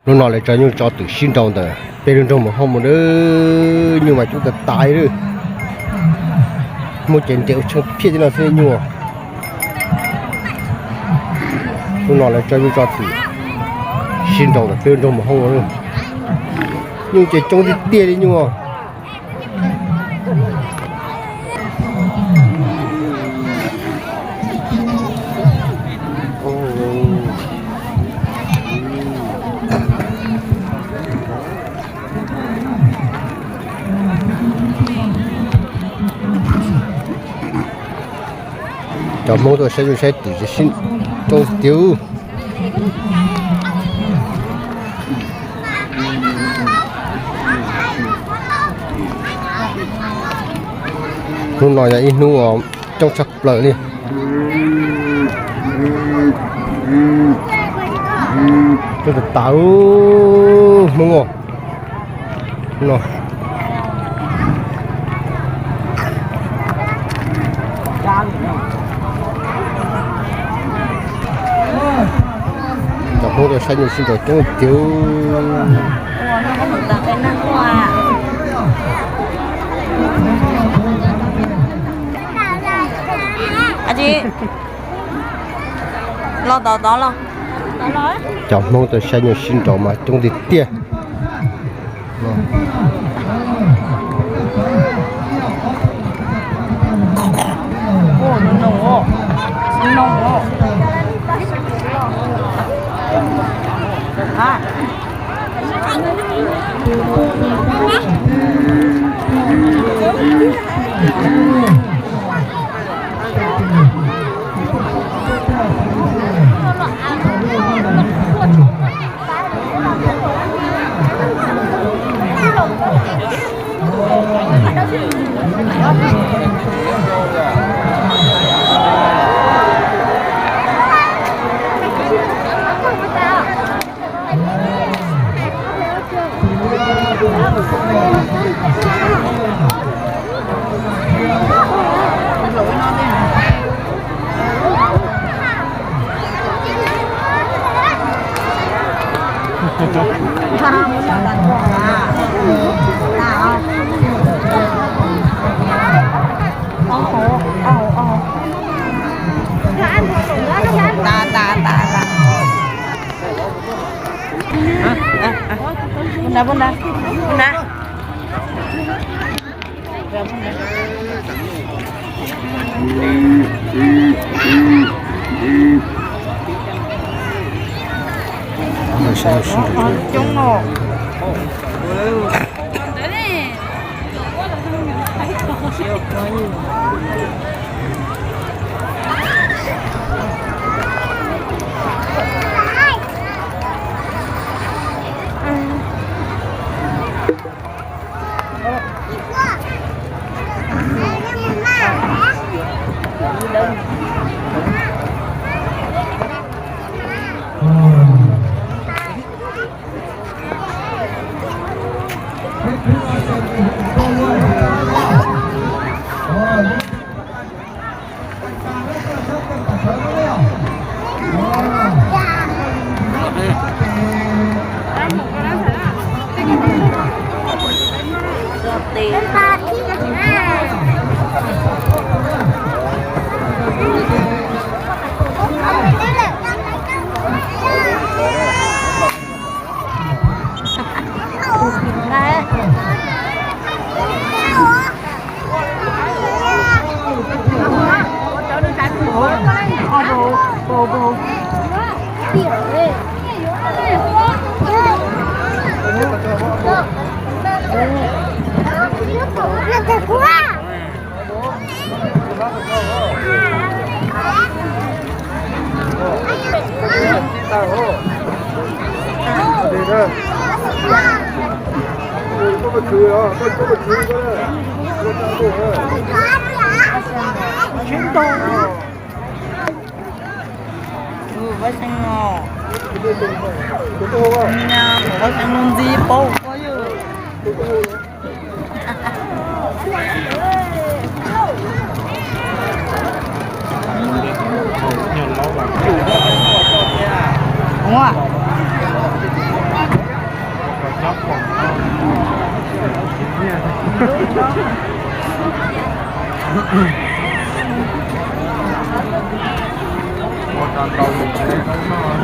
Hnub no lawv tso nyuj tso twm sib nraus ntawm peb lub nroog Mus Hoob mus na, nyuj mas coob tas tas li. Muaj cev nres ua tsheej phiaj li no xwb nyuj. Hnub no lawv tso nyuj tso twm sib nraus ntawm peb lub nroog Mus Hoob na, nyuj ces coob tiag tiag li nyuj. Cov Hmoob tuaj saib nyuj saib twm ces sib coob tiag. Hnub no yog ib hnub coob tshaj plaws li. Coob tas tas Hmoob no. Cov Hmoob tuaj saib nyuj sib nraus coob tiag. Los tod tod los. Cov Hmoob tuaj saib nyuj sib nraus mas coob tiag tiag. Ua xeev no, ua xeev no ntxiv paub. Ua, Ua rau ntau tus tsev noj.